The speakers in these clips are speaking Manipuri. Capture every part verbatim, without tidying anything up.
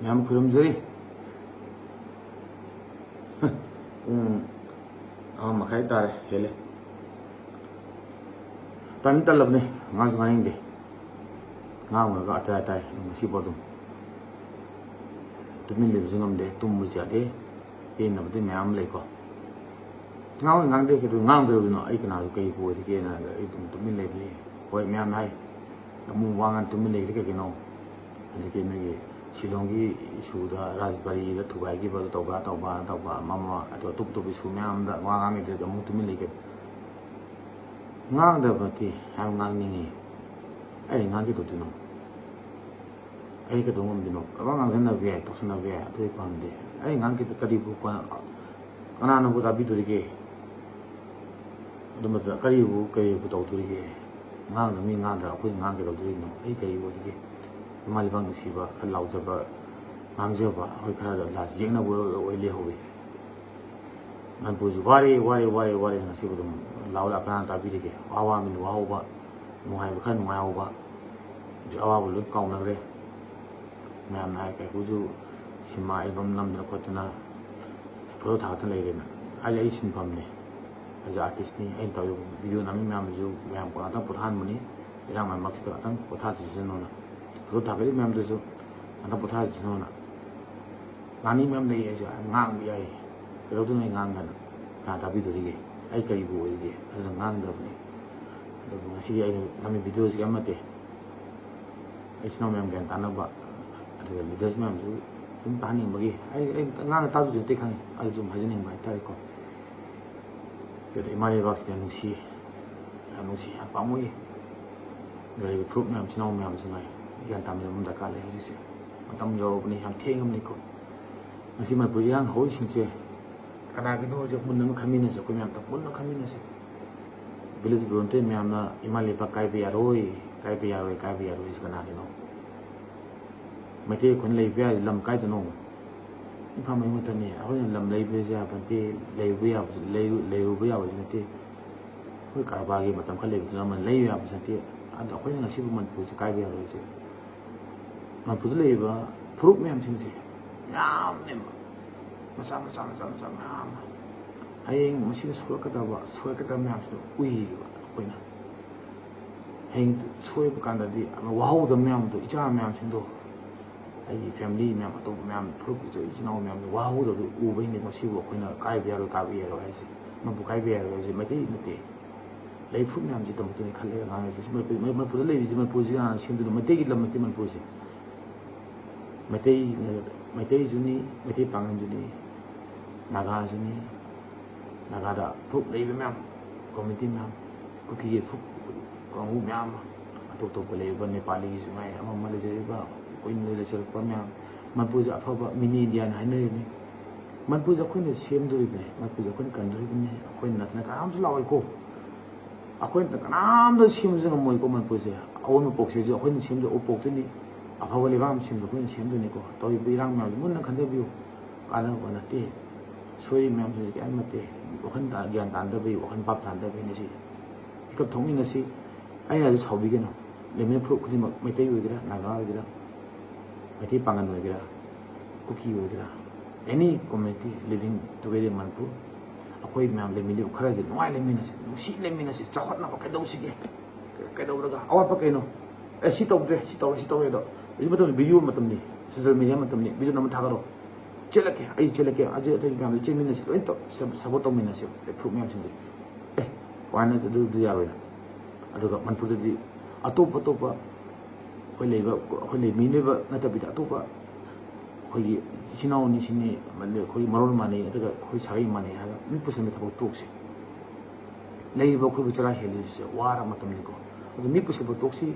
ꯃꯌꯥꯝ ꯈꯨꯔꯨꯝꯖꯔꯤ꯫ ꯄꯨꯡ ꯑꯃ ꯃꯈꯥꯏ ꯇꯥꯔꯦ, ꯍꯦꯜꯂꯦ꯫ ꯇꯟ ꯇꯜꯂꯕꯅꯦ, ꯉꯥꯡꯁꯨ ꯉꯥꯡꯅꯤꯡꯗꯦ꯫ ꯉꯥꯡꯉꯨꯔꯒ ꯑꯇꯥꯏ ꯑꯇꯥꯏ ꯑꯗꯨꯝ ꯉꯁꯤꯐꯥꯎ ꯑꯗꯨꯝ ꯇꯨꯃꯤꯟ ꯂꯩꯕꯁꯨ ꯉꯝꯗꯦ, ꯇꯨꯝꯕꯁꯨ ꯌꯥꯗꯦ꯫ ꯄꯦꯟꯗꯕꯗꯤ ꯃꯌꯥꯝ ꯑꯃ ꯂꯩꯀꯣ꯫ ꯉꯥꯡꯉꯣꯏ ꯉꯥꯡꯗꯦ, ꯀꯩꯗꯧ ꯉꯥꯡꯗꯣꯏꯕꯅꯣ? ꯑꯩ ꯀꯅꯥꯁꯨ ꯀꯩꯕꯨ ꯑꯣꯏꯔꯤꯒꯦꯅ ꯑꯩ ꯑꯗꯨꯝ ꯇꯨꯃꯤꯟ ꯂꯩꯕꯅꯤ꯫ ꯍꯣꯏ, ꯃꯌꯥꯝꯅ ꯍꯥꯏ, "ꯑꯃꯨꯛ ꯋꯥ ꯉꯥꯡ ꯇꯨꯃꯤꯟ ꯂꯩꯔꯤ ꯀꯩꯒꯤꯅꯣ?" ꯑꯗꯒꯤ ꯅꯣꯏꯒꯤ ꯁꯤꯂꯣꯡꯒꯤ ꯏꯁꯨꯗ ꯔꯥꯖꯕꯥꯔꯤꯗ ꯊꯨꯒꯥꯏꯈꯤꯕ, ꯇꯧꯕ ꯇꯧꯕ ꯇꯧꯕ ꯑꯃ ꯑꯃ, ꯑꯗꯣ ꯑꯇꯣꯞ ꯑꯇꯣꯞꯄ ꯏꯁꯨ ꯃꯌꯥꯝꯗ ꯋꯥ ꯉꯥꯡꯉꯤꯗꯨꯗꯤ ꯑꯃꯨꯛ ꯇꯨꯃꯤꯟ ꯂꯩꯒꯦ꯫ ꯉꯥꯡꯗꯕ ꯅꯠꯇꯦ, ꯌꯥꯝ ꯉꯥꯡꯅꯤꯡꯉꯤ꯫ ꯑꯩ ꯉꯥꯡꯒꯦ ꯇꯧꯗꯣꯏꯅꯣ? ꯑꯩ ꯀꯩꯗꯧ ꯉꯝꯗꯣꯏꯅꯣ? ꯄꯪꯉꯥꯡ ꯉꯥꯡꯁꯤꯟꯅꯕ ꯌꯥꯏ, ꯇꯧꯁꯤꯟꯅꯕ ꯌꯥꯏ, ꯑꯗꯨ ꯑꯩ ꯄꯥꯝꯗꯦ꯫ ꯑꯩ ꯉꯥꯡꯒꯦ ꯀꯔꯤꯕꯨ ꯀ-, ꯀꯅꯥꯅꯕꯨ ꯇꯥꯕꯤꯗꯣꯔꯤꯒꯦ? ꯑꯗꯨ ꯃꯇꯝꯗ ꯀꯔꯤꯕꯨ, ꯀꯔꯤꯕꯨ ꯇꯧꯗꯣꯔꯤꯒꯦ? ꯉꯥꯡꯗ ꯃꯤ ꯉꯥꯡꯗ ꯑꯩꯈꯣꯏꯅ ꯉꯥꯡꯒꯦ ꯇꯧꯗꯣꯔꯤꯅꯣ? ꯑꯩ ꯀꯔꯤ ꯑꯣꯏꯔꯤꯒꯦ? ꯏꯃꯥ ꯂꯩꯕꯥꯛ ꯅꯨꯡꯁꯤꯕ, ꯈꯔ ꯂꯥꯎꯖꯕ, ꯉꯥꯡꯖꯕ, ꯑꯩꯈꯣꯏ ꯈꯔ ꯂꯥꯁ ꯌꯦꯛꯅꯕ ꯑꯣꯏ ꯂꯩꯍꯧꯋꯤ꯫ ꯃꯅꯤꯄꯨꯔꯁꯨ ꯋꯥꯔꯦ, ꯋꯥꯔꯦ, ꯋꯥꯔꯦ, ꯋꯥꯔꯦ, ꯉꯁꯤꯕꯨ ꯑꯗꯨꯝ ꯂꯥꯎ ꯂꯥꯎ ꯀꯅꯥꯅ ꯇꯥꯕꯤꯔꯤꯒꯦ? ꯑꯋꯥ ꯃꯤꯅ ꯋꯥꯍꯧꯕ, ꯅꯨꯡꯉꯥꯏꯕ ꯈꯔ ꯅꯨꯡꯉꯥꯏꯍꯧꯕ, ꯍꯧꯖꯤꯛ ꯑꯋꯥꯕ ꯂꯣꯏ ꯀꯥꯎꯅꯈ꯭ꯔꯦ꯫ ꯃꯌꯥꯝꯅ ꯍꯥꯏ, "ꯀꯥꯏꯀꯨꯁꯨ ꯁꯤꯅꯦꯃꯥ ꯑꯦꯜꯕꯝ ꯅꯝꯗꯅ ꯈꯣꯠꯇꯅ ꯐꯣꯇꯣ ꯊꯥꯒꯠꯇꯅ ꯂꯩꯔꯦꯅ"꯫ ꯍꯥꯏꯗꯤ ꯑꯩ ꯁꯤꯟꯐꯝꯅꯦ, ꯑꯩꯁꯦ ꯑꯥꯔꯇꯤꯁꯅꯤ, ꯑꯩꯅ ꯇꯧꯔꯤꯕ ꯚꯤꯗꯤꯑꯣ ꯅꯝꯃꯤ ꯃꯌꯥꯝꯗꯨꯁꯨ ꯃꯌꯥꯝ ꯉꯥꯛꯇꯪ ꯄꯣꯊꯥꯍꯟꯕꯅꯤ, ꯏꯔꯥꯡ ꯃꯌꯥꯝ ꯃꯔꯛꯁꯤꯗ ꯉꯥꯛꯇꯪ ꯄꯣꯊꯥꯁꯤꯁꯅꯣꯅ꯫ ꯐꯣꯇꯣ ꯊꯥꯒꯠꯂꯤ ꯃꯌꯥꯝꯗꯨꯁꯨ ꯉꯥꯛꯇꯪ ꯄꯣꯊꯥꯁꯤꯁꯅꯣꯅ꯫ ꯉꯥꯡꯅꯤꯡꯕ ꯌꯥꯝ ꯂꯩ, ꯑꯩꯁꯨ ꯌꯥꯝ ꯉꯥꯡꯕ ꯌꯥꯏ꯫ ꯀꯩꯗꯧꯗꯣꯏꯅꯣ ꯑꯩ ꯉꯥꯡꯗꯅ? ꯀꯅꯥ ꯇꯥꯕꯤꯗꯣꯔꯤꯒꯦ? ꯑꯩ ꯀꯔꯤꯕꯨ ꯑꯣꯏꯔꯤꯒꯦ? ꯑꯗꯨꯅ ꯉꯥꯡꯗ꯭ꯔꯕꯅꯤ꯫ ꯑꯗꯨꯕꯨ ꯉꯁꯤꯒꯤ ꯑꯩꯅ ꯅꯝꯃꯤ ꯚꯤꯗꯤꯑꯣꯁꯤꯒꯤ ꯑꯃꯠꯇꯦ꯫ ꯑꯩ ꯏꯆꯤꯟ ꯏꯅꯥꯎ ꯃꯌꯥꯝ ꯒ꯭ꯌꯥꯟ ꯇꯥꯅꯕ, ꯑꯗꯨꯒ ꯂꯤꯗꯔꯁ ꯃꯌꯥꯝꯁꯨ ꯁꯨꯝ ꯇꯥꯍꯟꯅꯤꯡꯕꯒꯤ, ꯑꯩ, ꯑꯩ ꯉꯥꯡꯅ ꯇꯥꯗꯣꯏꯁꯨ ꯅꯠꯇꯦ ꯈꯪꯉꯤ, ꯑꯗꯨꯁꯨ ꯁꯨꯝ ꯍꯥꯏꯖꯅꯤꯡꯕ ꯍꯥꯏꯇꯥꯔꯦꯀꯣ꯫ ꯑꯗꯨꯗ ꯏꯃꯥ ꯂꯩꯕꯥꯛꯁꯤꯗ ꯅꯨꯡꯁꯤ, ꯌꯥꯝ ꯅꯨꯡꯁꯤ, ꯌꯥꯝ ꯄꯥꯝꯃꯨꯏ꯫ ꯂꯩꯔꯤꯕ ꯐꯨꯔꯨꯞ ꯃꯌꯥꯝ, ꯏꯆꯤꯟ ꯏꯅꯥꯎ ꯃꯌꯥꯝꯁꯤꯅ ꯒ꯭ꯌꯥꯟ ꯇꯥꯃꯤꯟꯅꯕ ꯑꯃ ꯗꯔꯀꯥꯔ ꯂꯩ ꯍꯧꯖꯤꯛꯁꯦ꯫ ꯃꯇꯝ ꯌꯧꯔꯕꯅꯤ, ꯌꯥꯝ ꯊꯦꯡꯉꯕꯅꯤꯀꯣ꯫ ꯉꯁꯤ ꯃꯅꯤꯄꯨꯔ ꯏꯔꯥꯡ ꯍꯧꯔꯤꯁꯤꯡꯁꯦ ꯀꯅꯥꯒꯤꯅꯣ ꯍꯧꯖꯤꯛ ꯃꯨꯟꯅ ꯑꯃ ꯈꯟꯃꯤꯟꯅꯁꯦ, ꯑꯩꯈꯣꯏ ꯃꯌꯥꯝ ꯄꯨꯟꯅ ꯈꯟꯃꯤꯟꯅꯁꯦ꯫ ꯚꯤꯂꯦꯖ ꯚꯣꯂꯨꯟꯇꯤꯌꯔ ꯃꯌꯥꯝꯅ ꯏꯃꯥ ꯂꯩꯕꯥꯛ ꯀꯥꯏꯕ ꯌꯥꯔꯣꯏ, ꯀꯥꯏꯕ ꯌꯥꯔꯣꯏ, ꯀꯥꯏꯕ ꯌꯥꯔꯣꯏ ꯍꯥꯏꯁꯤ ꯀꯅꯥꯒꯤꯅꯣ? ꯃꯩꯇꯩ ꯑꯩꯈꯣꯏꯅ ꯂꯩꯕ ꯌꯥꯔꯤꯁꯦ ꯂꯝ ꯀꯥꯏꯗꯅꯣ? ꯏꯝꯐꯥꯜ ꯃꯅꯨꯡ ꯈꯛꯇꯅꯤ꯫ ꯑꯩꯈꯣꯏꯅ ꯂꯝ ꯂꯩꯕꯁꯦ ꯌꯥꯕ ꯅꯠꯇꯦ, ꯂꯩꯕ ꯌꯥꯕꯁꯨ, ꯂꯩꯔꯨ-, ꯂꯩꯔꯨꯕ ꯌꯥꯕꯁꯨ ꯅꯠꯇꯦ꯫ ꯑꯩꯈꯣꯏ ꯀꯔꯕꯥꯔꯒꯤ ꯃꯇꯝ ꯈꯔ ꯂꯩꯕꯗꯨꯅ ꯑꯃ ꯂꯩꯕ ꯌꯥꯕꯁꯨ ꯅꯠꯇꯦ꯫ ꯑꯗꯣ ꯑꯩꯈꯣꯏꯅ ꯉꯁꯤꯕꯨ ꯃꯅꯤꯄꯨꯔꯁꯦ ꯀꯥꯏꯕ ꯌꯥꯔꯣꯏꯁꯦ꯫ ꯃꯅꯤꯄꯨꯔꯗ ꯂꯩꯔꯤꯕ ꯐꯨꯔꯨꯞ ꯃꯌꯥꯝꯁꯤꯡꯁꯦ ꯌꯥꯝꯅꯦꯕ, ꯃꯆꯥ ꯃꯆꯥ ꯃꯆꯥ ꯃꯆꯥ ꯃꯌꯥꯝ ꯑꯃ꯫ ꯍꯌꯦꯡ ꯃꯁꯤꯅ ꯁꯣꯏꯔꯛꯀꯗꯕ, ꯁꯣꯏꯔꯛꯀꯗꯕ ꯃꯌꯥꯝꯁꯤꯗ ꯎꯏꯌꯦꯕ ꯑꯩꯈꯣꯏꯅ꯫ ꯍꯌꯦꯡ ꯁꯣꯏꯕ ꯀꯥꯟꯗꯗꯤ ꯑꯃ ꯋꯥꯍꯧꯗꯕ ꯃꯌꯥꯝꯗꯣ, ꯏꯆꯥ ꯃꯌꯥꯝꯁꯤꯡꯗꯣ, ꯑꯩꯒꯤ family ꯃꯌꯥꯝ, ꯑꯇꯣꯞꯄ ꯃꯌꯥꯝ, ꯐꯨꯔꯨꯞ ꯏꯆꯤꯜ ꯏꯅꯥꯎ ꯃꯌꯥꯝꯗꯣ ꯋꯥꯍꯧꯗꯕꯗꯣ ꯎꯕꯩꯅꯦ ꯉꯁꯤꯕꯨ ꯑꯩꯈꯣꯏꯅ ꯀꯥꯏꯕ ꯌꯥꯔꯣꯏ, ꯀꯥꯏꯕ ꯌꯥꯔꯣꯏ ꯍꯥꯏꯁꯦ꯫ ꯃꯅꯤꯄꯨꯔ ꯀꯥꯏꯕ ꯌꯥꯔꯣꯏ ꯍꯥꯏꯁꯦ ꯃꯩꯇꯩ ꯅꯠꯇꯦ, ꯂꯩ ꯐꯨꯔꯨꯞ ꯃꯌꯥꯝꯁꯤꯗꯃꯛꯇꯅꯤ ꯈꯜꯂꯒ ꯉꯥꯡꯉꯤꯁꯦ꯫ ꯁꯤ ꯃꯅꯤꯄꯨꯔ, ꯃꯅꯤꯄꯨꯔꯗ ꯂꯩꯔꯤꯁꯦ, ꯃꯅꯤꯄꯨꯔꯁꯤ ꯀꯅꯥꯅ ꯁꯦꯝꯗꯣꯏꯅꯣ? ꯃꯩꯇꯩꯒꯤ ꯂꯝ ꯅꯠꯇꯦ ꯃꯅꯤꯄꯨꯔꯁꯦ꯫ ꯃꯩꯇꯩ, ꯃꯩꯇꯩꯁꯨꯅꯤ, ꯃꯩꯇꯩ ꯄꯥꯉꯜꯁꯨꯅꯤ, ꯅꯥꯒꯥꯁꯨꯅꯤ, ꯅꯥꯒꯥꯗ ꯐꯨꯔꯨꯞ ꯂꯩꯕ ꯃꯌꯥꯝ, community ꯃꯌꯥꯝ, ꯀꯨꯀꯤꯒꯤ ꯐꯨꯔꯨꯞ ꯀꯥꯡꯕꯨ ꯃꯌꯥꯝ ꯑꯃ, ꯑꯇꯣꯞ ꯑꯇꯣꯞꯄ ꯂꯩꯔꯤꯕ ꯅꯦꯄꯥꯂꯤꯒꯤꯁꯨ ꯉꯥꯏ, ꯑꯃ ꯑꯃ ꯂꯩꯖꯔꯤꯕ, ꯀꯨꯏꯅ ꯂꯩꯖꯔꯛꯄ ꯃꯌꯥꯝ, ꯃꯅꯤꯄꯨꯔꯁꯦ ꯑꯐꯕ mini India ꯅ ꯍꯥꯏꯅꯔꯤꯕꯅꯤ꯫ ꯃꯅꯤꯄꯨꯔꯁꯦ ꯑꯩꯈꯣꯏꯅ ꯁꯦꯝꯗꯣꯔꯤꯕꯅꯤ, ꯃꯅꯤꯄꯨꯔꯁꯦ ꯑꯩꯈꯣꯏꯅ ꯀꯟꯗꯣꯔꯤꯕꯅꯤ, ꯑꯩꯈꯣꯏꯅ ꯅꯠꯇꯅ ꯀꯅꯥꯝꯁꯨ ꯂꯥꯛꯑꯣꯏꯀꯣ꯫ ꯑꯩꯈꯣꯏꯅ ꯀꯅꯥꯝꯇ ꯁꯦꯝꯕꯁꯨ ꯉꯝꯃꯣꯏꯀꯣ ꯃꯅꯤꯄꯨꯔꯁꯦ꯫ ꯑꯑꯣꯟꯕ ꯄꯣꯛꯁꯦꯁꯨ ꯑꯩꯈꯣꯏꯅ ꯁꯦꯝꯗꯣꯏ, ꯑꯣꯄꯣꯛꯇꯣꯏꯅꯤ꯫ ꯑꯐꯕ ꯂꯩꯕꯥꯛ ꯑꯃ ꯁꯦꯝꯕꯁꯨ ꯑꯩꯈꯣꯏꯅ ꯁꯦꯝꯗꯣꯏꯅꯤꯀꯣ꯫ ꯇꯧꯔꯤꯕ ꯏꯔꯥꯡ ꯃꯌꯥꯝꯁꯦ ꯃꯨꯟꯅ ꯈꯟꯊꯕꯤꯌꯨ꯫ ꯀꯥꯟꯅꯕ ꯅꯠꯇꯦ꯫ ꯁꯣꯏꯔꯤꯕ ꯃꯌꯥꯝꯁꯤꯡꯁꯦ ꯀꯌꯥꯝ ꯅꯠꯇꯦ꯫ ꯋꯥꯈꯜ ꯇꯥ-, ꯒ꯭ꯌꯥꯟ ꯇꯥꯅꯗꯕꯩ, ꯋꯥꯈꯜ ꯚꯥꯞ ꯇꯥꯅꯗꯕꯩ ꯉꯁꯤ ꯏꯀꯞ ꯊꯣꯛꯃꯤꯟꯅꯁꯤ꯫ ꯑꯩꯅ ꯍꯥꯏꯁꯦ ꯁꯥꯎꯕꯤꯒꯅꯨ꯫ ꯂꯩꯃꯤꯟꯅ ꯐꯨꯔꯨꯞ ꯈꯨꯗꯤꯡꯃꯛ, ꯃꯩꯇꯩ ꯑꯣꯏꯒꯦꯔꯥ, ꯅꯥꯒꯥ ꯑꯣꯏꯒꯦꯔꯥ, ꯃꯩꯇꯩ ꯄꯥꯉꯜ ꯑꯣꯏꯒꯦꯔꯥ, ꯀꯨꯀꯤ ꯑꯣꯏꯒꯦꯔꯥ, any community living together in Manipur, ꯑꯩꯈꯣꯏ ꯃꯌꯥꯝ ꯂꯩꯃꯤꯟꯅꯕ ꯈꯔꯁꯦ ꯅꯨꯡꯉꯥꯏ ꯂꯩꯃꯤꯟꯅꯁꯤ, ꯅꯨꯡꯁꯤ ꯂꯩꯃꯤꯟꯅꯁꯤ, ꯆꯥꯎꯈꯠꯅꯕ ꯀꯩꯗꯧꯁꯤꯒꯦ? ꯀꯩꯗꯧꯔꯒ? ꯑꯋꯥꯠꯄ ꯀꯩꯅꯣ? ꯑꯦ, ꯁꯤ ꯇꯧꯗ꯭ꯔꯦ, ꯁꯤ ꯇꯧꯔꯦ, ꯁꯤ ꯇꯧꯔꯦ ꯑꯗꯣ꯫ ꯍꯧꯖꯤꯛ ꯃꯇꯝꯗꯤ video ꯃꯇꯝꯅꯤ, social media ꯃꯇꯝꯅꯤ, video ꯅꯝꯃ ꯊꯥꯒꯠꯂꯣ꯫ ꯆꯦꯜꯂꯛꯀꯦ, ꯑꯩ ꯆꯦꯜꯂꯛꯀꯦ, ꯑꯖꯤꯠ ꯑꯇꯩ ꯃꯌꯥꯝꯗ ꯆꯦꯟꯃꯤꯟꯅꯁꯤ, ꯂꯣꯏꯅ ꯇꯧ-, ꯁꯞ-, support ꯇꯧꯃꯤꯟꯅꯁꯤ, ꯐꯨꯔꯨꯞ ꯃꯌꯥꯝꯁꯤꯡꯁꯦ꯫ ꯑꯦ, ꯀꯃꯥꯏꯅ ꯑꯗꯨ, ꯑꯗꯨ ꯌꯥꯔꯣꯏꯅ? ꯑꯗꯨꯒ ꯃꯅꯤꯄꯨꯔꯗꯗꯤ ꯑꯇꯣꯞ ꯑꯇꯣꯞꯄ ꯑꯩꯈꯣꯏ ꯂꯩꯕ, ꯑꯩꯈꯣꯏ ꯂꯩꯃꯤꯟꯅꯕ ꯅꯠꯇꯕꯤꯗ ꯑꯇꯣꯞꯄ ꯑꯩꯈꯣꯏꯒꯤ ꯏꯆꯤꯟ ꯏꯅꯥꯎꯅꯤ ꯁꯤꯅꯤ, ꯑꯃꯗꯤ ꯑꯩꯈꯣꯏ ꯃꯔꯣꯟ ꯃꯥꯟꯅꯩ ꯅꯠꯇ꯭ꯔꯒ ꯑꯩꯈꯣꯏ ꯁꯥꯒꯩ ꯃꯥꯟꯅꯩ ꯍꯥꯏꯔꯒ ꯃꯤ ꯄꯨꯁꯟꯕ ꯊꯕꯛ ꯇꯣꯛꯁꯤ꯫ ꯂꯩꯔꯤꯕ ꯑꯩꯈꯣꯏꯕꯨ ꯆꯔꯥ ꯍꯦꯜꯂꯤꯁꯦ ꯋꯥꯔ ꯃꯇꯝꯅꯤꯀꯣ꯫ ꯑꯗꯨ ꯃꯤ ꯄꯨꯁꯟꯕ ꯇꯣꯛꯁꯤ꯫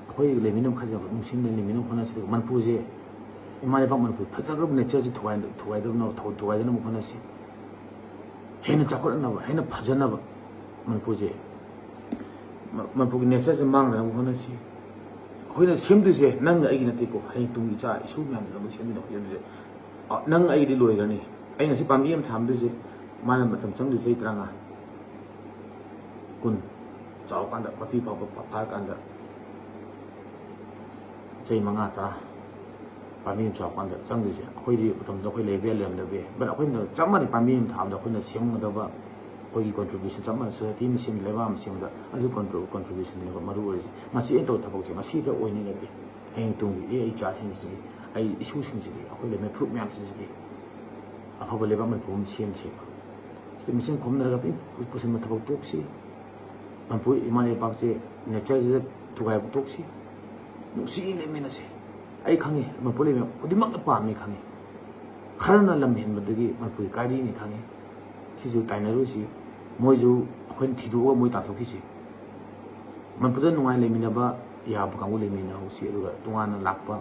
ꯑꯩꯈꯣꯏ ꯂꯩꯃꯤꯟꯅꯕ ꯈꯔꯁꯦ ꯅꯨꯡꯁꯤꯅ ꯂꯩꯃꯤꯟꯅꯕ ꯍꯣꯠꯅꯁꯤ꯫ ꯑꯗꯨꯒ ꯃꯅꯤꯄꯨꯔꯁꯦ, ꯏꯃꯥ ꯂꯩꯕꯥꯛ ꯃꯅꯤꯄꯨꯔ ꯐꯖꯈ꯭ꯔꯕ nature ꯁꯦ ꯊꯨꯒꯥꯏ-, ꯊꯨꯒꯥꯏꯗꯅꯕ, ꯊꯧ-, ꯊꯨꯒꯥꯏꯗꯅꯕ ꯍꯣꯠꯅꯁꯤ꯫ ꯍꯦꯟꯅ ꯆꯥꯎꯈꯠꯅꯕ, ꯍꯦꯟꯅ ꯐꯖꯅꯕ ꯃꯅꯤꯄꯨꯔꯁꯦ꯫ ꯃ-, ꯃꯅꯤꯄꯨꯔꯒꯤ nature ꯁꯦ ꯃꯥꯡꯗꯅꯕ ꯍꯣꯠꯅꯁꯤ꯫ ꯑꯩꯈꯣꯏꯅ ꯁꯦꯝꯗꯣꯏꯁꯦ ꯅꯪꯒ ꯑꯩꯒꯤ ꯅꯠꯇꯦꯀꯣ, ꯍꯌꯦꯡ ꯇꯨꯡꯒꯤ ꯏꯆꯥ ꯏꯁꯨ ꯃꯌꯥꯝꯗꯨꯅ ꯑꯃꯨꯛ ꯁꯦꯝꯗꯣꯏꯅꯦ ꯑꯩꯈꯣꯏ ꯁꯦꯝꯗꯣꯏꯁꯦ꯫ ꯑ, ꯅꯪ ꯑꯩꯒꯤꯗꯤ ꯂꯣꯏꯈ꯭ꯔꯅꯤ꯫ ꯑꯩ ꯉꯁꯤ ꯄꯥꯝꯕꯤ ꯑꯃ ꯊꯥꯔꯝꯗꯣꯏꯁꯦ, ꯃꯥꯅ ꯃꯇꯝ ꯆꯪꯗꯣꯏ ꯆꯍꯤ ꯇꯔꯥꯃꯉꯥ, ꯀꯨꯟ, ꯆꯥꯎꯔꯀꯥꯟꯗ ꯃꯄꯤ ꯐꯥꯎꯕ ꯐꯥꯔꯀꯥꯟꯗ ꯆꯍꯤ ꯃꯉꯥ, ꯇꯔꯥ꯫ ꯄꯥꯝꯕꯤ ꯑꯃ ꯆꯥꯎꯔꯀꯥꯟꯗ ꯆꯪꯗꯣꯏꯁꯦ ꯑꯩꯈꯣꯏꯗꯤ ꯃꯇꯝꯗ ꯑꯩꯈꯣꯏ ꯂꯩꯕ ꯌꯥꯏ, ꯂꯩꯔꯝꯗꯕ ꯌꯥꯏ, but ꯑꯩꯈꯣꯏꯅ ꯆꯞ ꯃꯥꯟꯅꯩ꯫ ꯄꯥꯝꯕꯤ ꯑꯃ ꯊꯥꯕꯗ ꯑꯩꯈꯣꯏꯅ ꯁꯦꯝꯒꯗꯕ ꯑꯩꯈꯣꯏꯒꯤ contribution ꯆꯞ ꯃꯥꯟꯅꯩ꯫ Society ꯑꯃ ꯁꯦꯝꯕ, ꯂꯩꯕꯥꯛ ꯑꯃ ꯁꯦꯝꯕꯗ ꯑꯗꯨ contribution ꯅꯦꯕ ꯃꯔꯨ ꯑꯣꯏꯔꯤꯁꯦ꯫ ꯃꯁꯤ ꯑꯩꯅ ꯇꯧꯕ ꯊꯕꯛꯁꯦ ꯃꯁꯤꯗ ꯑꯣꯏꯅꯤ ꯅꯠꯇꯦ꯫ ꯍꯌꯦꯡ ꯇꯨꯡꯒꯤ ꯑꯦ ꯑꯩ ꯏꯆꯥꯁꯤꯡꯁꯤꯒꯤ, ꯑꯩ ꯏꯁꯨꯁꯤꯡꯁꯤꯒꯤ, ꯑꯩꯈꯣꯏ ꯂꯩꯃꯤꯟꯅ ꯐꯨꯔꯨꯞ ꯃꯌꯥꯝꯁꯤꯡꯁꯤꯒꯤ ꯑꯐꯕ ꯂꯩꯕꯥꯛ ꯃꯅꯤꯄꯨꯔ ꯑꯃ ꯁꯦꯝꯁꯦꯕ꯫ ꯁꯤꯗ ꯃꯤꯆꯪ ꯈꯣꯝꯅꯔꯒ ꯄꯨꯁꯤꯟꯕ ꯊꯕꯛ ꯇꯣꯛꯁꯤ꯫ ꯃꯅꯤꯄꯨꯔ ꯏꯃꯥ ꯂꯩꯕꯥꯛꯁꯦ natureꯁꯤꯗ ꯊꯨꯒꯥꯏꯕ ꯇꯣꯛꯁꯤ꯫ ꯅꯨꯡꯁꯤ ꯂꯩꯃꯤꯟꯅꯁꯦ꯫ ꯑꯩ ꯈꯪꯉꯤ, ꯃꯅꯤꯄꯨꯔ ꯂꯩꯃꯤꯟꯅ ꯈꯨꯗꯤꯡꯃꯛꯅ ꯄꯥꯝꯃꯤ ꯈꯪꯉꯤ꯫ ꯈꯔꯅ ꯂꯝ ꯍꯦꯟꯕꯗꯒꯤ ꯃꯅꯤꯄꯨꯔꯒꯤ ꯀꯥꯏꯔꯤꯅꯤ ꯈꯪꯉꯤ꯫ ꯁꯤꯁꯨ ꯇꯥꯏꯅꯔꯨꯁꯤ꯫ ꯃꯣꯏꯁꯨ ꯑꯩꯈꯣꯏꯅ ꯊꯤꯗꯣꯛꯑꯒ ꯃꯣꯏ ꯇꯥꯟꯊꯣꯛꯈꯤꯁꯤ꯫ ꯃꯅꯤꯄꯨꯔꯗ ꯅꯨꯡꯉꯥꯏ ꯂꯩꯃꯤꯟꯅꯕ ꯌꯥꯕ ꯀꯥꯡꯕꯨ ꯂꯩꯃꯤꯟꯅꯍꯧꯁꯤ꯫ ꯑꯗꯨꯒ ꯇꯣꯉꯥꯟꯅ ꯂꯥꯛꯄ,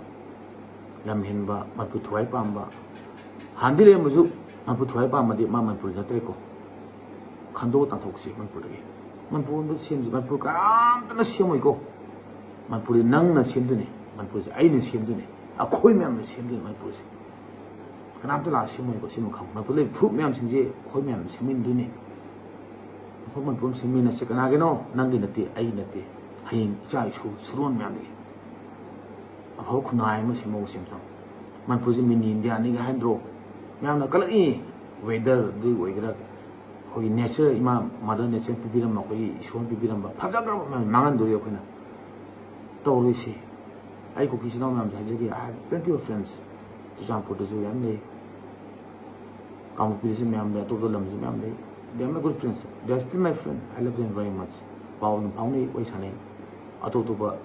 ꯂꯝ ꯍꯦꯟꯕ, ꯃꯅꯤꯄꯨꯔ ꯊꯨꯒꯥꯏ ꯄꯥꯝꯕ, ꯍꯥꯟꯅꯗꯤ ꯂꯩꯔꯝꯕꯁꯨ ꯃꯅꯤꯄꯨꯔ ꯊꯨꯒꯥꯏ ꯄꯥꯝꯕꯗꯤ ꯃꯥ ꯃꯅꯤꯄꯨꯔꯤ ꯅꯠꯇ꯭ꯔꯦꯀꯣ꯫ ꯈꯟꯗꯣꯛꯑ ꯇꯥꯟꯊꯣꯛꯁꯤ ꯃꯅꯤꯄꯨꯔꯗꯒꯤ꯫ ꯃꯅꯤꯄꯨꯔ ꯑꯝꯇ ꯁꯦꯝꯁꯤ꯫ ꯃꯅꯤꯄꯨꯔ ꯀꯅꯥꯝꯇꯅ ꯁꯦꯝꯃꯣꯏꯀꯣ꯫ ꯃꯅꯤꯄꯨꯔꯗꯤ ꯅꯪꯅ ꯁꯦꯝꯗꯣꯏꯅꯤ, ꯃꯅꯤꯄꯨꯔꯁꯦ ꯑꯩꯅ ꯁꯦꯝꯗꯣꯏꯅꯤ, ꯑꯩꯈꯣꯏ ꯃꯌꯥꯝꯅ ꯁꯦꯝꯗꯣꯏꯅꯤ ꯃꯅꯤꯄꯨꯔꯁꯦ꯫ ꯀꯅꯥꯝꯇ ꯂꯥꯛꯑ ꯁꯦꯝꯃꯣꯏꯀꯣ꯫ ꯁꯤꯃ ꯈꯪꯉꯨ, ꯃꯅꯤꯄꯨꯔ ꯂꯩ ꯐꯨꯔꯨꯞ ꯃꯌꯥꯝꯁꯤꯡꯁꯦ ꯑꯩꯈꯣꯏ ꯃꯌꯥꯝꯅ ꯁꯦꯝꯃꯤꯟꯗꯣꯏꯅꯤ꯫ ꯑꯐꯕ ꯃꯅꯤꯄꯨꯔ ꯑꯃ ꯁꯦꯝꯃꯤꯟꯅꯁꯦ꯫ ꯀꯅꯥꯒꯤꯅꯣ? ꯅꯪꯒꯤ ꯅꯠꯇꯦ, ꯑꯩꯒꯤ ꯅꯠꯇꯦ, ꯍꯌꯦꯡ ꯏꯆꯥ ꯏꯁꯨ ꯁꯨꯔꯣꯟ ꯃꯌꯥꯝꯒꯤ꯫ ꯑꯐꯕ ꯈꯨꯟꯅꯥꯏ ꯑꯃ ꯁꯦꯝꯍꯧꯁꯦ ꯑꯝꯇꯪ꯫ ꯃꯅꯤꯄꯨꯔꯁꯦ mini Indiaꯅꯤꯒ ꯍꯥꯏꯅꯗ꯭ꯔꯣ? ꯃꯌꯥꯝꯅ ꯀꯜꯂꯛꯏ꯫ Weather ꯑꯗꯨ ꯑꯣꯏꯒꯦꯔꯥ, ꯑꯩꯈꯣꯏꯒꯤ nature, ꯏꯃꯥ mother nature ꯄꯤꯕꯤꯔꯝꯕ, ꯑꯩꯈꯣꯏꯒꯤ ꯏꯁꯣꯔꯅ ꯄꯤꯕꯤꯔꯝꯕ ꯐꯖꯈ꯭ꯔꯕ ꯃꯌꯥꯝ ꯃꯥꯡꯍꯟꯗꯣꯔꯤ ꯑꯩꯈꯣꯏꯅ꯫ ꯇꯧꯔꯣꯏꯁꯤ꯫ ꯑꯩ ꯀꯨꯀꯤ ꯏꯆꯤꯟ ꯏꯅꯥꯎ ꯃꯌꯥꯝꯁꯦ ꯍꯥꯏꯖꯒꯦ, I have plenty of friends꯫ ꯆꯨꯔꯆꯥꯟꯄꯨꯔꯗꯁꯨ ꯌꯥꯝ ꯂꯩ, ꯀꯥꯡꯄꯣꯛꯄꯤꯗꯁꯨ ꯃꯌꯥꯝ ꯂꯩ, ꯑꯇꯣꯞꯄ ꯂꯝꯗꯁꯨ ꯃꯌꯥꯝ ꯂꯩ꯫ They are my good friends, they are still my friend, I love them very much꯫ ꯄꯥꯎ ꯑꯗꯨꯝ ꯐꯥꯎꯅꯩ, ꯋꯥꯔꯤ ꯁꯥꯟꯅꯩ꯫ ꯑꯇꯣꯞ ꯑꯇꯣꯞꯄ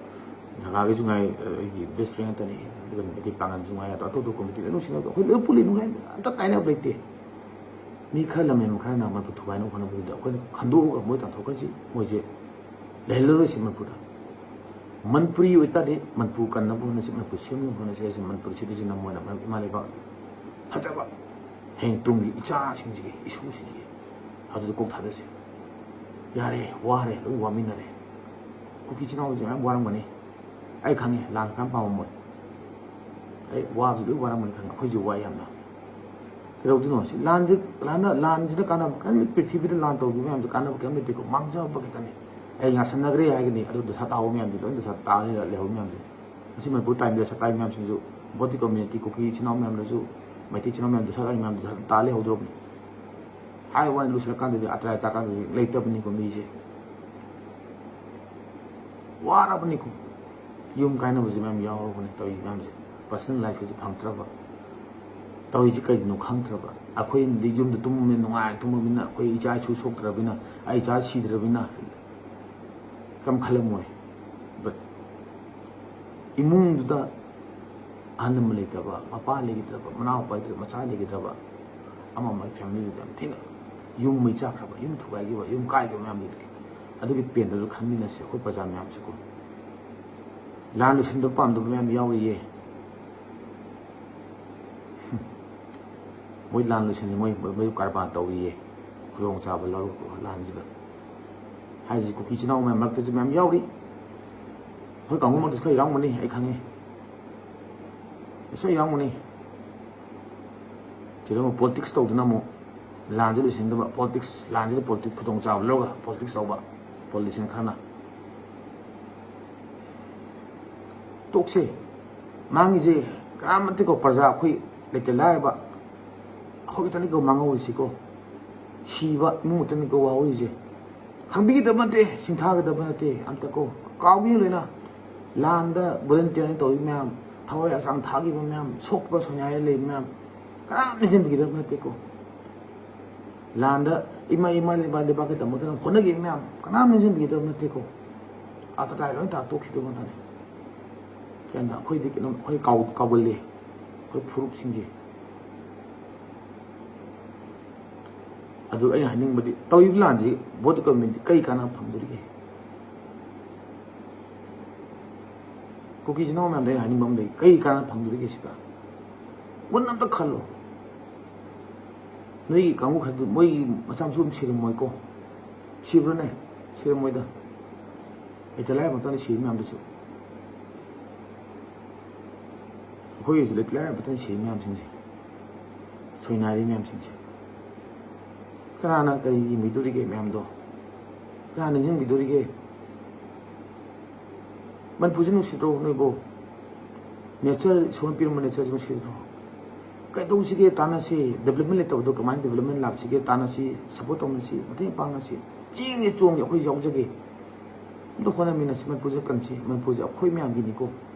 ꯅꯥꯒꯥꯒꯤꯁꯨ ꯉꯥꯏ, ꯑꯩꯒꯤ best friend ꯉꯥꯛꯇꯅꯤ꯫ ꯑꯗꯨꯒ ꯃꯩꯇꯩ ꯄꯥꯉꯜꯁꯨ ꯉꯥꯏ, ꯑꯇꯣꯞ ꯑꯇꯣꯞꯄ community ꯂꯣꯏ ꯅꯨꯡꯁꯤꯅꯕ, ꯑꯩꯈꯣꯏ ꯂꯣꯏ ꯄꯨꯜꯂꯤ, ꯅꯨꯡꯉꯥꯏ, ꯑꯝꯇ ꯀꯥꯏꯅꯕ ꯂꯩꯇꯦ꯫ ꯃꯤ ꯈꯔ ꯂꯝ ꯍꯦꯟꯕ ꯈꯔꯅ ꯃꯅꯤꯄꯨꯔ ꯊꯨꯒꯥꯏꯅꯕ ꯍꯣꯠꯅꯕꯗꯨꯗ ꯑꯩꯈꯣꯏꯅ ꯈꯟꯗꯣꯛꯑꯒ ꯃꯣꯏ ꯇꯥꯟꯊꯣꯛꯈ꯭ꯔꯁꯤ꯫ ꯃꯣꯏꯁꯦ ꯂꯩꯍꯜꯂꯔꯣꯏꯁꯤ ꯃꯅꯤꯄꯨꯔꯗ꯫ ꯃꯅꯤꯄꯨꯔꯤ ꯑꯣꯏꯇꯥꯔꯗꯤ ꯃꯅꯤꯄꯨꯔ ꯀꯟꯅꯕ ꯍꯣꯠꯅꯁꯤ, ꯃꯅꯤꯄꯨꯔ ꯁꯦꯝꯅꯕ ꯍꯣꯠꯅꯁꯤ ꯍꯥꯏꯁꯦ ꯃꯅꯤꯄꯨꯔ citizen ꯑꯃ ꯑꯣꯏꯅ ꯏꯃꯥ ꯂꯩꯕꯥꯛ ꯐꯖꯕ, ꯍꯌꯦꯡ ꯇꯨꯡꯒꯤ ꯏꯆꯥꯁꯤꯡꯁꯤꯒꯤ, ꯏꯁꯨꯁꯤꯡꯁꯤꯒꯤ ꯑꯗꯨꯗ ꯀꯣꯛ ꯊꯥꯗꯁꯤ꯫ ꯌꯥꯔꯦ, ꯋꯥꯔꯦ, ꯂꯣꯏ ꯋꯥꯃꯤꯟꯅꯔꯦ꯫ ꯀꯨꯀꯤ ꯏꯆꯤꯟ ꯏꯅꯥꯎꯁꯦ ꯃꯌꯥꯝ ꯋꯥꯔꯝꯒꯅꯤ꯫ ꯑꯩ ꯈꯪꯉꯦ, ꯂꯥꯟ ꯀꯔꯝ ꯄꯥꯝꯃꯝꯃꯣꯏ꯫ ꯑꯩ ꯋꯥꯕꯁꯤ ꯂꯣꯏ ꯋꯥꯔꯝꯒꯅꯤ ꯈꯪꯉꯦ꯫ ꯑꯩꯈꯣꯏꯁꯨ ꯋꯥꯏ ꯌꯥꯝꯅ꯫ ꯀꯩꯗꯧꯗꯣꯏꯅꯣ? ꯁꯤ ꯂꯥꯟꯁꯤ, ꯂꯥꯟꯅ, ꯂꯥꯟꯁꯤꯅ ꯀꯥꯟꯅꯕ ꯀꯔꯤꯝ, ꯄ꯭ꯔꯤꯊꯤꯕꯤꯗ ꯂꯥꯟ ꯇꯧꯈꯤꯕ ꯃꯌꯥꯝꯗꯣ ꯀꯥꯟꯅꯕ ꯀꯔꯤꯝ ꯂꯩꯇꯦꯀꯣ꯫ ꯃꯥꯡꯖꯕ ꯈꯛꯇꯅꯤ꯫ ꯑꯩ ꯉꯥꯁꯟꯅꯈ꯭ꯔꯦ ꯍꯥꯏꯒꯅꯤ, ꯑꯗꯨ ꯗꯁꯥ ꯇꯥꯍꯧꯕ ꯃꯌꯥꯝꯗꯤ ꯂꯣꯏ ꯗꯁꯥ ꯇꯥꯔꯅꯤ, ꯂꯩꯍꯧꯕ ꯃꯌꯥꯝꯁꯦ꯫ ꯉꯁꯤ ꯃꯅꯤꯄꯨꯔ ꯇꯥꯏꯝ ꯗꯁꯥ ꯇꯥꯔꯤ ꯃꯌꯥꯝꯁꯤꯡꯁꯨ ꯕꯣꯗꯤ ꯀꯝꯃ꯭ꯌꯨꯅꯤꯇꯤ, ꯀꯨꯀꯤ ꯏꯆꯤꯟ ꯏꯅꯥꯎ ꯃꯌꯥꯝꯗꯁꯨ, ꯃꯩꯇꯩ ꯏꯆꯤꯟ ꯏꯅꯥꯎ ꯃꯌꯥꯝꯗꯁꯨ, ꯁꯔꯀꯥꯔꯒꯤ ꯃꯌꯥꯝꯗꯁꯨ ꯇꯥ ꯂꯩꯍꯧꯗ꯭ꯔꯕꯅꯤ꯫ ꯍꯥꯏ ꯋꯥꯅꯤ, ꯂꯨꯁꯤꯜꯂꯀꯥꯟꯗꯗꯤ, ꯑꯇ꯭ꯔꯥꯏ ꯇꯥꯀꯥꯟꯗꯗꯤ ꯂꯩꯇꯕꯅꯤꯀꯣ ꯃꯤꯁꯦ꯫ ꯋꯥꯔꯕꯅꯤꯀꯣ꯫ ꯌꯨꯝ ꯀꯥꯏꯅꯕꯁꯦ ꯃꯌꯥꯝ ꯌꯥꯎꯔꯕꯅꯤ ꯇꯧꯔꯤ ꯃꯌꯥꯝꯁꯦ꯫ ꯄꯔꯁꯅꯦꯜ ꯂꯥꯏꯐꯁꯦ ꯐꯪꯗ꯭ꯔꯕ꯫ ꯇꯧꯔꯤꯁꯦ ꯀꯩꯒꯤꯅꯣ ꯈꯪꯗ꯭ꯔꯕ꯫ ꯑꯩꯈꯣꯏꯅꯗꯤ ꯌꯨꯝꯗ ꯇꯨꯝꯃꯤ ꯅꯨꯡꯉꯥꯏꯅ ꯇꯨꯝꯃꯃꯤꯅ, ꯑꯩꯈꯣꯏ ꯏꯆꯥ ꯏꯁꯨ ꯁꯣꯛꯇ꯭ꯔꯕꯅꯤꯅ, ꯑꯩ ꯏꯆꯥ ꯁꯤꯗ꯭ꯔꯕꯅꯤꯅ ꯀꯩꯝ ꯈꯜꯂꯝꯃꯣꯏ꯫ But ꯏꯃꯨꯡꯗꯨꯗ ꯑꯍꯟ ꯑꯃ ꯂꯩꯇꯕ, ꯃꯄꯥ ꯂꯩꯈꯤꯗ꯭ꯔꯕ, ꯃꯅꯥꯎꯄꯥ ꯂꯩꯈꯤꯗ꯭ꯔꯕ, ꯃꯆꯥ ꯂꯩꯈꯤꯗ꯭ꯔꯕ, ꯑꯃ ꯑꯃ ꯐꯦꯃꯤꯂꯤꯗꯨꯗ ꯌꯥꯝ ꯊꯤꯅ ꯌꯨꯝ ꯃꯩ ꯆꯥꯛꯈ꯭ꯔꯕ, ꯌꯨꯝ ꯊꯨꯒꯥꯏꯈꯤꯕ, ꯌꯨꯝ ꯀꯥꯏꯈꯤꯕ ꯃꯌꯥꯝꯗꯨꯗꯤ ꯑꯗꯨꯒꯤ ꯄꯦꯟꯗꯨꯁꯨ ꯈꯟꯃꯤꯟꯅꯁꯦ ꯑꯩꯈꯣꯏ ꯄ꯭ꯔꯖꯥ ꯃꯌꯥꯝꯁꯤꯀꯣ꯫ ꯂꯥꯟ ꯂꯣꯏꯁꯤꯟꯕ ꯄꯥꯝꯗꯕ ꯃꯌꯥꯝ ꯌꯥꯎꯔꯤꯌꯦ꯫ ꯃꯣꯏ ꯂꯥꯟ ꯂꯣꯏꯁꯤꯟꯅꯤ, ꯃꯣꯏ, ꯃꯣꯏ, ꯃꯣꯏ ꯀꯔꯕꯥꯔ ꯇꯧꯔꯤꯌꯦ, ꯈꯨꯗꯣꯡꯆꯥꯕ ꯂꯧꯔꯒ ꯂꯥꯟꯁꯤꯗ꯫ ꯍꯥꯏꯔꯤꯁꯤ ꯀꯨꯀꯤ ꯏꯆꯤꯟ ꯏꯅꯥꯎ ꯃꯌꯥꯝ ꯃꯔꯛꯇꯁꯨ ꯃꯌꯥꯝ ꯌꯥꯎꯔꯤ꯫ ꯑꯩꯈꯣꯏ ꯀꯥꯡꯕꯨ ꯃꯔꯛꯇꯁꯨ ꯈꯔ ꯌꯥꯎꯔꯝꯒꯅꯤ, ꯑꯩ ꯈꯪꯉꯤ꯫ ꯁꯣꯏ ꯌꯥꯎꯔꯝꯒꯅꯤ꯫ ꯁꯤꯗ ꯑꯃꯨꯛ ꯄꯣꯂꯤꯇꯤꯛꯁ ꯇꯧꯗꯅ ꯑꯃꯨꯛ ꯂꯥꯟꯁꯦ ꯂꯣꯏꯁꯤꯟꯗꯕ, ꯄꯣꯂꯤꯇꯤꯛꯁ, ꯂꯥꯟꯁꯤꯗ ꯄꯣꯂꯤꯇꯤꯛꯁ ꯈꯨꯗꯣꯡꯆꯥꯕ ꯂꯧꯔꯒ ꯄꯣꯂꯤꯇꯤꯛꯁ ꯇꯧꯕ ꯄꯣꯂꯤꯇꯤꯁꯤꯌꯥꯟ ꯈꯔꯅ꯫ ꯇꯣꯛꯁꯦ꯫ ꯃꯥꯡꯉꯤꯁꯦ ꯀꯅꯥꯝ ꯅꯠꯇꯦꯀꯣ, ꯄ꯭ꯔꯖꯥ ꯑꯩꯈꯣꯏ ꯂꯩꯇ ꯂꯥꯏꯔꯕ ꯑꯩꯈꯣꯏ ꯈꯛꯇꯅꯤꯀꯣ ꯃꯥꯡꯍꯧꯔꯤꯁꯤꯀꯣ꯫ ꯁꯤꯕ ꯏꯃꯨꯡ ꯈꯛꯇꯅꯤꯀꯣ ꯋꯥꯍꯧꯔꯤꯁꯦ꯫ ꯈꯪꯕꯤꯒꯗꯕ ꯅꯠꯇꯦ, ꯁꯤꯡꯊꯥꯒꯗꯕ ꯅꯠꯇꯦ ꯑꯝꯇꯀꯣ꯫ ꯀꯥꯎꯕꯤꯅ ꯂꯣꯏꯅ꯫ ꯂꯥꯟꯗ ꯚꯣꯂꯟꯇꯤꯌꯔꯅ ꯇꯧꯔꯤ ꯃꯌꯥꯝ, ꯊꯋꯥꯏ ꯍꯛꯆꯥꯡ ꯊꯥꯈꯤꯕ ꯃꯌꯥꯝ, ꯁꯣꯛꯄ ꯁꯣꯏꯅꯥꯏꯔ ꯂꯩꯕ ꯃꯌꯥꯝ ꯀꯅꯥꯝ ꯅꯤꯡꯁꯤꯡꯕꯤꯒꯗꯕ ꯅꯠꯇꯦꯀꯣ꯫ ꯂꯥꯟꯗ ꯏꯃꯥ, ꯏꯃꯥ ꯂꯩꯕꯥꯛ, ꯂꯩꯕꯥꯛꯀꯤꯗꯃꯛꯇ ꯍꯣꯠꯅꯈꯤꯕ ꯃꯌꯥꯝ ꯀꯅꯥꯝ ꯅꯤꯡꯁꯤꯡꯕꯤꯒꯗꯕ ꯅꯠꯇꯦꯀꯣ꯫ ꯑꯥ ꯇꯇꯥꯏ ꯂꯣꯏ ꯇꯥ ꯇꯣꯛꯈꯤꯗꯕ ꯉꯥꯛꯇꯅꯤ꯫ ꯀꯩꯅꯣ ꯑꯩꯈꯣꯏꯗꯤ ꯀꯩꯅꯣ ꯑꯩꯈꯣꯏ ꯀꯥꯎ-, ꯀꯥꯎꯒꯜꯂꯤ ꯑꯩꯈꯣꯏ ꯐꯨꯔꯨꯞꯁꯤꯡꯁꯦ꯫ ꯑꯗꯨ ꯑꯩꯅ ꯍꯥꯏꯅꯤꯡꯕꯗꯤ ꯇꯧꯔꯤꯕ ꯂꯥꯟꯁꯤ ꯚꯣꯠ ꯀꯃꯤꯇꯤ ꯀꯔꯤ ꯀꯥꯟꯅꯕ ꯐꯪꯗꯣꯔꯤꯒꯦ? ꯀꯨꯀꯤ ꯏꯆꯤꯟ ꯏꯅꯥꯎ ꯃꯌꯥꯝꯗ ꯑꯩꯅ ꯍꯥꯏꯅꯤꯡꯕ ꯑꯃ ꯂꯩ, ꯀꯔꯤ ꯀꯥꯟꯅꯕ ꯐꯪꯗꯣꯔꯤꯒꯦ ꯁꯤꯗ? ꯃꯨꯟꯅ ꯑꯝꯇ ꯈꯜꯂꯣ꯫ ꯅꯣꯏꯒꯤ ꯀꯥꯡꯕꯨ ꯈꯔꯗꯤ ꯃꯣꯏꯒꯤ ꯃꯆꯥ ꯃꯁꯨ ꯑꯗꯨꯝ ꯁꯤꯔꯝꯃꯣꯏꯀꯣ? ꯁꯤꯕ꯭ꯔꯅꯦ? ꯁꯤꯔꯝꯃꯣꯏꯗ꯫ ꯂꯩꯇ ꯂꯥꯏꯔ ꯃꯇꯝꯗ ꯁꯤꯔꯤ ꯃꯌꯥꯝꯗꯨꯁꯨ꯫ ꯑꯩꯈꯣꯏꯒꯤꯁꯨ ꯂꯩꯇ ꯂꯥꯏꯔ ꯃꯇꯝꯗ ꯁꯤꯔꯤ ꯃꯌꯥꯝꯁꯤꯡꯁꯦ, ꯁꯣꯏꯅꯥꯏꯔꯤ ꯃꯌꯥꯝꯁꯤꯡꯁꯦ꯫ ꯀꯅꯥꯅ ꯀꯔꯤ ꯌꯦꯡꯕꯤꯗꯣꯔꯤꯒꯦ ꯃꯌꯥꯝꯗꯣ? ꯀꯅꯥ ꯅꯤꯡꯁꯤꯡꯕꯤꯗꯣꯔꯤꯒꯦ? ꯃꯅꯤꯄꯨꯔꯁꯤ ꯅꯨꯡꯁꯤꯗ꯭ꯔꯣ ꯅꯣꯏꯕꯣ? ꯅꯦꯆꯔ, ꯏꯁꯣꯔꯅ ꯄꯤꯔꯝꯕ ꯅꯦꯆꯔꯁꯤ ꯅꯨꯡꯁꯤꯗ꯭ꯔꯣ? ꯀꯩꯗꯧꯁꯤꯒꯦ ꯇꯥꯟꯅꯁꯤ, ꯗꯦꯕꯂꯞꯃꯦꯟ ꯂꯩꯇꯕꯗꯣ ꯀꯃꯥꯏꯅ ꯗꯦꯕꯂꯞꯃꯦꯟ ꯂꯥꯛꯁꯤꯒꯦ ꯇꯥꯟꯅꯁꯤ, ꯁꯄꯣꯔꯠ ꯇꯧꯅꯁꯤ, ꯃꯇꯦꯡ ꯄꯥꯡꯅꯁꯤ, ꯆꯦꯡꯁꯦ ꯆꯣꯡꯒꯦ ꯑꯩꯈꯣꯏ ꯌꯥꯎꯖꯒꯦ꯫ ꯑꯝꯇ ꯍꯣꯠꯅꯃꯤꯟꯅꯁꯤ, ꯃꯅꯤꯄꯨꯔꯁꯦ ꯀꯟꯁꯤ꯫ ꯃꯅꯤꯄꯨꯔꯁꯦ ꯑꯩꯈꯣꯏ ꯃꯌꯥꯝꯒꯤꯅꯤꯀꯣ,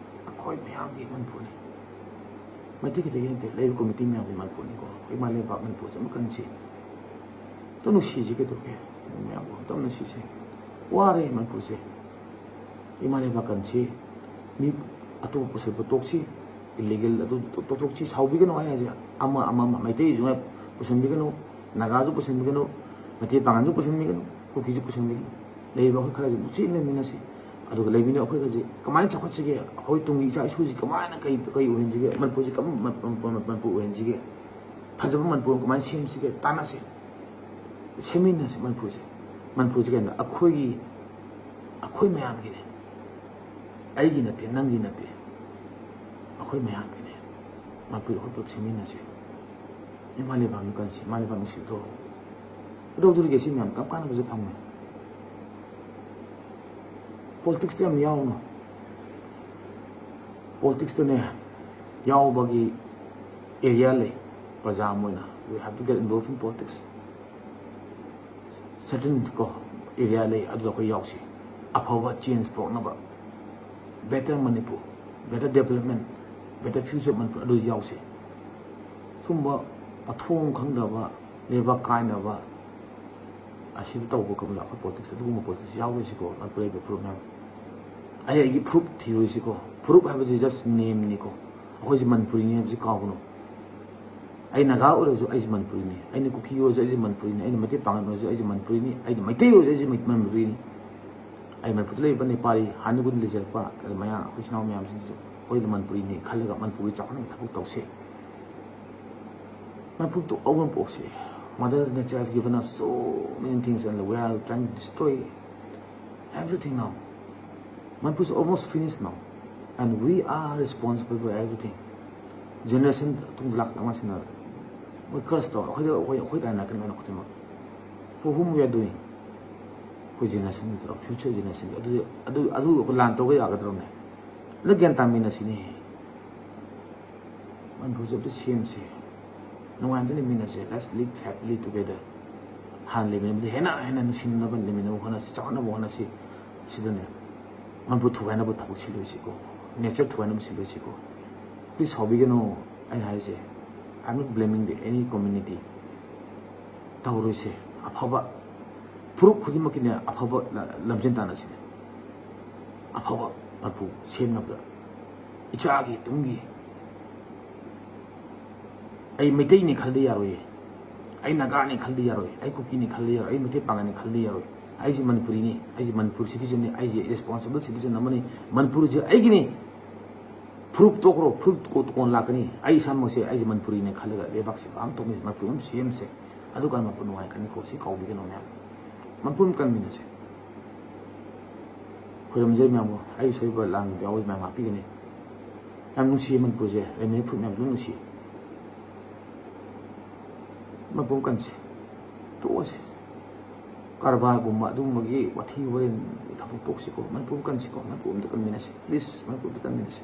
ꯑꯩꯈꯣꯏ ꯃꯌꯥꯝꯒꯤ ꯃꯅꯤꯄꯨꯔꯅꯤ꯫ ꯃꯩꯇꯩ ꯈꯛꯇꯒꯤ ꯅꯠꯇꯦ, ꯂꯩꯔꯤꯕ ꯀꯣꯃꯤꯇꯤ ꯃꯌꯥꯝꯒꯤ ꯃꯅꯤꯄꯨꯔꯅꯤꯀꯣ꯫ ꯑꯩꯈꯣꯏ ꯏꯃꯥ ꯂꯩꯕꯥꯛ ꯃꯅꯤꯄꯨꯔꯁꯦ ꯑꯃ ꯀꯟꯁꯤ꯫ ꯑꯝꯇ ꯅꯨꯡꯁꯤꯁꯤ ꯀꯩꯗꯧꯒꯦ? ꯃꯌꯥꯝꯕꯨ ꯑꯝꯇ ꯅꯨꯡꯁꯤꯁꯤ꯫ ꯋꯥꯔꯦ ꯃꯅꯤꯄꯨꯔꯁꯦ꯫ ꯏꯃꯥ ꯂꯩꯕꯥꯛ ꯀꯟꯁꯤ꯫ ꯃꯤ ꯑꯇꯣꯞꯄ ꯄꯨꯁꯤꯟꯕ ꯇꯣꯛꯁꯤ꯫ ꯏꯂꯤꯒꯦꯜ ꯑꯗꯨ ꯇꯣꯛꯊꯣꯛꯁꯤ꯫ ꯁꯥꯎꯕꯤꯒꯅꯨ ꯑꯩ ꯍꯥꯏꯁꯦ꯫ ꯑꯃ, ꯑꯃ, ꯑꯃ, ꯃꯩꯇꯩꯁꯨ ꯉꯥꯏ ꯄꯨꯁꯤꯟꯕꯤꯒꯅꯨ, ꯅꯥꯒꯥꯁꯨ ꯄꯨꯁꯤꯟꯕꯤꯒꯅꯨ, ꯃꯩꯇꯩ ꯄꯥꯉꯜꯁꯨ ꯄꯨꯁꯤꯟꯕꯤꯒꯅꯨ, ꯀꯨꯀꯤꯁꯨ ꯄꯨꯁꯤꯟꯕꯤꯒꯅꯨ꯫ ꯂꯩꯔꯤꯕ ꯑꯩꯈꯣꯏ ꯈꯔꯁꯤ ꯅꯨꯡꯁꯤ ꯂꯩꯃꯤꯟꯅꯁꯤ꯫ ꯑꯗꯨꯒ ꯂꯩꯃꯤꯟꯅ ꯑꯩꯈꯣꯏ ꯈꯔꯁꯤ ꯀꯃꯥꯏꯅ ꯆꯥꯎꯈꯠꯁꯤꯒꯦ? ꯑꯩꯈꯣꯏ ꯇꯨꯡꯒꯤ ꯏꯆꯥ ꯏꯁꯨꯁꯤ ꯀꯃꯥꯏꯅ ꯀꯩ, ꯀꯩ ꯑꯣꯏꯍꯟꯁꯤꯒꯦ? ꯃꯅꯤꯄꯨꯔꯁꯤ ꯀꯔꯝꯕ ꯃ-, ꯃ-, ꯃ-, ꯃꯅꯤꯄꯨꯔ ꯑꯣꯏꯍꯟꯁꯤꯒꯦ? ꯐꯖꯕ ꯃꯅꯤꯄꯨꯔ ꯑꯃ ꯀꯃꯥꯏꯅ ꯁꯦꯝꯁꯤꯒꯦ? ꯇꯥꯟꯅꯁꯤ꯫ ꯁꯦꯝꯃꯤꯟꯅꯁꯤ ꯃꯅꯤꯄꯨꯔꯁꯦ꯫ ꯃꯅꯤꯄꯨꯔꯁꯦ ꯀꯩꯅꯣ? ꯑꯩꯈꯣꯏꯒꯤ, ꯑꯩꯈꯣꯏ ꯃꯌꯥꯝꯒꯤꯅꯦ꯫ ꯑꯩꯒꯤ ꯅꯠꯇꯦ, ꯅꯪꯒꯤ ꯅꯠꯇꯦ꯫ ꯑꯩꯈꯣꯏ ꯃꯌꯥꯝꯒꯤꯅꯦ꯫ ꯃꯅꯤꯄꯨꯔꯁꯦ ꯑꯩꯈꯣꯏ ꯄꯨꯂꯞ ꯁꯦꯝꯃꯤꯟꯅꯁꯤ꯫ ꯏꯃꯥ ꯂꯩꯕꯥꯛ ꯀꯟꯁꯤ, ꯏꯃꯥ ꯂꯩꯕꯥꯛ ꯅꯨꯡꯁꯤꯗ꯭ꯔꯣ? ꯀꯩꯗꯧꯗꯣꯔꯤꯒꯦ ꯁꯤ ꯃꯌꯥꯝ? ꯀꯔꯝ ꯀꯥꯟꯅꯕꯁꯦ ꯐꯪꯉꯣꯏ? ꯄꯣꯂꯤꯇꯤꯛꯁꯇ ꯌꯥꯝ ꯌꯥꯎꯅꯨ꯫ ꯄꯣꯂꯤꯇꯤꯛꯁꯇꯅꯦ ꯌꯥꯎꯕꯒꯤ ꯑꯦꯔꯤꯌꯥ ꯂꯩ꯫ ꯄ꯭ꯔꯖꯥ ꯑꯃ ꯑꯣꯏꯅ we have to get involved in politics꯫ Certain ꯀꯣ ꯑꯦꯔꯤꯌꯥ ꯂꯩ, ꯑꯗꯨꯗ ꯑꯩꯈꯣꯏ ꯌꯥꯎꯁꯤ꯫ ꯑꯐꯕ ꯆꯦꯟꯖ ꯄꯨꯔꯛꯅꯕ, better Manipur, better development, better future Manipur, ꯑꯗꯨ ꯌꯥꯎꯁꯤ꯫ ꯁꯨꯝꯕ ꯃꯊꯣꯡ ꯈꯪꯗꯕ, ꯂꯩꯕꯥꯛ ꯀꯥꯏꯅꯕ, ꯑꯁꯤꯗ ꯇꯧꯕ ꯀꯝꯂꯥ ꯑꯩꯈꯣꯏ ꯄꯣꯂꯤꯇꯤꯛꯁ, ꯑꯗꯨꯒꯨꯝꯕ ꯄꯣꯂꯤꯇꯤꯛꯁ ꯌꯥꯎꯔꯣꯏꯁꯤꯀꯣ꯫ ꯃꯅꯤꯄꯨꯔ ꯂꯩꯕ ꯐꯨꯔꯨꯞ ꯃꯌꯥꯝ, ꯑꯩ ꯑꯩꯒꯤ ꯐꯨꯔꯨꯞ ꯊꯤꯔꯣꯏꯁꯤꯀꯣ꯫ ꯐꯨꯔꯨꯞ ꯍꯥꯏꯕꯁꯤ just name ꯅꯤꯀꯣ꯫ ꯑꯩꯈꯣꯏꯁꯤ ꯃꯅꯤꯄꯨꯔꯤꯅꯤ ꯍꯥꯏꯕꯁꯤ ꯀꯥꯎꯒꯅꯨ꯫ ꯑꯩ ꯅꯥꯒꯥ ꯑꯣꯏꯔꯁꯨ ꯑꯩꯁꯤ ꯃꯅꯤꯄꯨꯔꯤꯅꯤ, ꯑꯩꯅ ꯀꯨꯀꯤ ꯑꯣꯏꯔꯁꯨ ꯑꯩꯁꯤ ꯃꯅꯤꯄꯨꯔꯤꯅꯤ, ꯑꯩꯅ ꯃꯩꯇꯩ ꯄꯥꯉꯜ ꯑꯣꯏꯔꯁꯨ ꯑꯩꯁꯤ ꯃꯅꯤꯄꯨꯔꯤꯅꯤ, ꯑꯩꯅ ꯃꯩꯇꯩ ꯑꯣꯏꯔꯁꯨ ꯑꯩꯁꯤ ꯃꯩ-, ꯃꯅꯤꯄꯨꯔꯤꯅꯤ꯫ ꯑꯩ ꯃꯅꯤꯄꯨꯔꯗ ꯂꯩꯔꯤꯕ ꯅꯦꯄꯥꯂꯤ, ꯍꯥꯟꯅꯒꯨꯝ ꯂꯩꯖꯔꯛꯄ ꯑꯗꯨ ꯃꯌꯥꯝ ꯑꯩꯈꯣꯏ ꯏꯆꯤꯟ ꯏꯅꯥꯎ ꯃꯌꯥꯝꯁꯤꯡꯁꯨ ꯑꯩꯈꯣꯏꯗ ꯃꯅꯤꯄꯨꯔꯤꯅꯤ ꯈꯜꯂꯒ ꯃꯅꯤꯄꯨꯔꯒꯤ ꯆꯥꯎꯈꯠꯅꯕ ꯊꯕꯛ ꯇꯧꯁꯤ꯫ ꯃꯅꯤꯄꯨꯔ ꯇꯣꯛ-, ꯑꯋꯣꯟꯄꯣꯛꯁꯦ, Mother Nature has given us so many things and we are trying to destroy everything now. Manipur is almost finished now and we are responsible for everything. Generation ꯇꯨꯡꯗ ꯂꯥꯛꯀꯗꯕ ꯑꯉꯥꯡꯁꯤꯡꯅ ꯃꯣꯏ ꯀꯔꯁ ꯇꯧꯔ ꯑꯩꯈꯣꯏꯗ, ꯑꯩꯈꯣꯏ, ꯑꯩꯈꯣꯏ ꯇꯥꯏꯅꯔꯛꯀꯅꯤ ꯂꯣꯏꯅ ꯈꯨꯗꯤꯡꯃꯛ꯫ For whom we are doing? ꯑꯩꯈꯣꯏ ꯖꯦꯅꯦꯔꯦꯁꯟ ꯅꯠꯇ꯭ꯔꯣ? ꯐ꯭ꯌꯨꯆꯔ ꯖꯦꯅꯦꯔꯦꯁꯟꯒꯤ ꯑꯗꯨꯗꯤ, ꯑꯗꯨ, ꯑꯗꯨ ꯑꯩꯈꯣꯏ ꯂꯥꯟ ꯇꯧꯕ ꯌꯥꯒꯗ꯭ꯔꯣꯅꯦ? ꯂꯣꯏ ꯒ꯭ꯌꯥꯟ ꯇꯥꯃꯤꯟꯅꯁꯤꯅꯦ꯫ ꯃꯅꯤꯄꯨꯔꯁꯦ ꯑꯝꯇ ꯁꯦꯝꯁꯦ, ꯅꯨꯡꯉꯥꯏꯅ ꯂꯩꯃꯤꯟꯅꯁꯦ, let's live happily together꯫ ꯍꯥꯟꯅ ꯂꯩꯃꯤꯟꯅꯕꯗ ꯍꯦꯟꯅ ꯍꯦꯟꯅ ꯅꯨꯡꯁꯤꯅꯕ, ꯂꯩꯃꯤꯟꯅꯕ ꯍꯣꯠꯅꯁꯤ, ꯆꯥꯎꯈꯠꯅꯕ ꯍꯣꯠꯅꯁꯤ꯫ ꯁꯤꯗꯅꯦ ꯃꯅꯤꯄꯨꯔ ꯊꯨꯒꯥꯏꯅꯕ ꯊꯕꯛ ꯁꯤꯜꯂꯣꯏꯁꯤꯀꯣ, ꯅꯦꯆꯔ ꯊꯨꯒꯥꯏꯅꯕ ꯁꯤꯜꯂꯣꯏꯁꯤꯀꯣ꯫ ꯄ꯭ꯂꯤꯁ ꯁꯥꯎꯕꯤꯒꯅꯨ ꯑꯩꯅ ꯍꯥꯏꯔꯤꯁꯦ, I am not blaming the any community꯫ ꯇꯧꯔꯣꯏꯁꯦ꯫ ꯑꯐꯕ ꯐꯨꯔꯨꯞ ꯈꯨꯗꯤꯡꯃꯛꯀꯤꯅꯦ ꯑꯐꯕ ꯂ- ꯂꯝꯖꯦꯟ ꯇꯥꯟꯅꯁꯤꯅꯦ꯫ ꯑꯐꯕ ꯃꯅꯤꯄꯨꯔ ꯁꯦꯝꯅꯕꯗ ꯏꯆꯥꯒꯤ ꯇꯨꯡꯒꯤ ꯑꯩ ꯃꯩꯇꯩꯅꯤ ꯈꯜꯂꯗꯤ ꯌꯥꯔꯣꯏꯌꯦ꯫ ꯑꯩ ꯅꯥꯒꯥꯅꯤ ꯈꯜꯂꯗꯤ ꯌꯥꯔꯣꯏ꯫ ꯑꯩ ꯀꯨꯀꯤꯅꯤ ꯈꯜꯂꯗꯤ ꯌꯥꯔꯣꯏ꯫ ꯑꯩ ꯃꯩꯇꯩ ꯄꯥꯉꯜꯅꯤ ꯈꯜꯂꯗꯤ ꯌꯥꯔꯣꯏ꯫ ꯑꯩꯁꯦ ꯃꯅꯤꯄꯨꯔꯤꯅꯤ꯫ ꯑꯩꯁꯦ ꯃꯅꯤꯄꯨꯔ ꯁꯤꯇꯤꯖꯟꯅꯤ꯫ ꯑꯩꯁꯦ ꯔꯦꯁꯄꯣꯟꯁꯤꯕꯜ ꯁꯤꯇꯤꯖꯟ ꯑꯃꯅꯤ꯫ ꯃꯅꯤꯄꯨꯔꯁꯦ ꯑꯩꯒꯤꯅꯤ꯫ ꯐꯨꯔꯨꯞ ꯇꯣꯛꯈ꯭ꯔꯣ, ꯐꯨꯔꯨꯞ ꯀꯣ- ꯀꯣꯟ ꯂꯥꯛꯀꯅꯤ꯫ ꯑꯩ ꯏꯁꯥꯃꯛꯁꯦ ꯑꯩꯁꯦ ꯃꯅꯤꯄꯨꯔꯤꯅꯦ ꯈꯜꯂꯒ ꯂꯩꯕꯥꯛꯁꯦ ꯄꯥꯝ ꯇꯧꯃꯤ, ꯃꯅꯤꯄꯨꯔ ꯑꯃ ꯁꯦꯝꯁꯦ꯫ ꯑꯗꯨꯀꯥꯟꯗ ꯃꯅꯤꯄꯨꯔ ꯅꯨꯡꯉꯥꯏꯔꯛꯀꯅꯤꯀꯣ꯫ ꯁꯤ ꯀꯥꯎꯕꯤꯒꯅꯨ ꯃꯌꯥꯝ꯫ ꯃꯅꯤꯄꯨꯔ ꯑꯃ ꯀꯟꯃꯤꯟꯅꯁꯦ꯫ ꯈꯣꯏꯔꯝꯖꯔꯤ ꯃꯌꯥꯝꯕꯨ꯫ ꯑꯩ ꯁꯣꯏꯕ ꯂꯥꯟꯕ ꯌꯥꯎꯕ ꯃꯌꯥꯝ ꯉꯥꯛꯄꯤꯒꯅꯤ꯫ ꯌꯥꯝ ꯅꯨꯡꯁꯤꯌꯦ ꯃꯅꯤꯄꯨꯔꯁꯦ꯫ ꯂꯩꯃꯤꯟꯅ ꯐꯨꯔꯨꯞ ꯃꯌꯥꯝ ꯂꯣꯏ ꯅꯨꯡꯁꯤ꯫ ꯃꯅꯤꯄꯨꯔ ꯑꯃ ꯀꯟꯁꯦ꯫ ꯇꯣꯛꯑꯁꯦ꯫ ꯀꯔꯕꯥꯔꯒꯨꯝꯕ ꯑꯗꯨꯒꯨꯝꯕꯒꯤ ꯋꯥꯊꯤ ꯋꯥꯔꯦꯝ ꯊꯕꯛ ꯇꯣꯛꯁꯤꯀꯣ꯫ ꯃꯅꯤꯄꯨꯔ ꯑꯃ ꯀꯟꯁꯤꯀꯣ꯫ ꯃꯅꯤꯄꯨꯔ ꯑꯝꯇ ꯀꯟꯃꯤꯟꯅꯁꯦ꯫ ꯄ꯭ꯂꯤꯁ, ꯃꯅꯤꯄꯨꯔ ꯑꯝꯇ ꯀꯟꯃꯤꯟꯅꯁꯦ꯫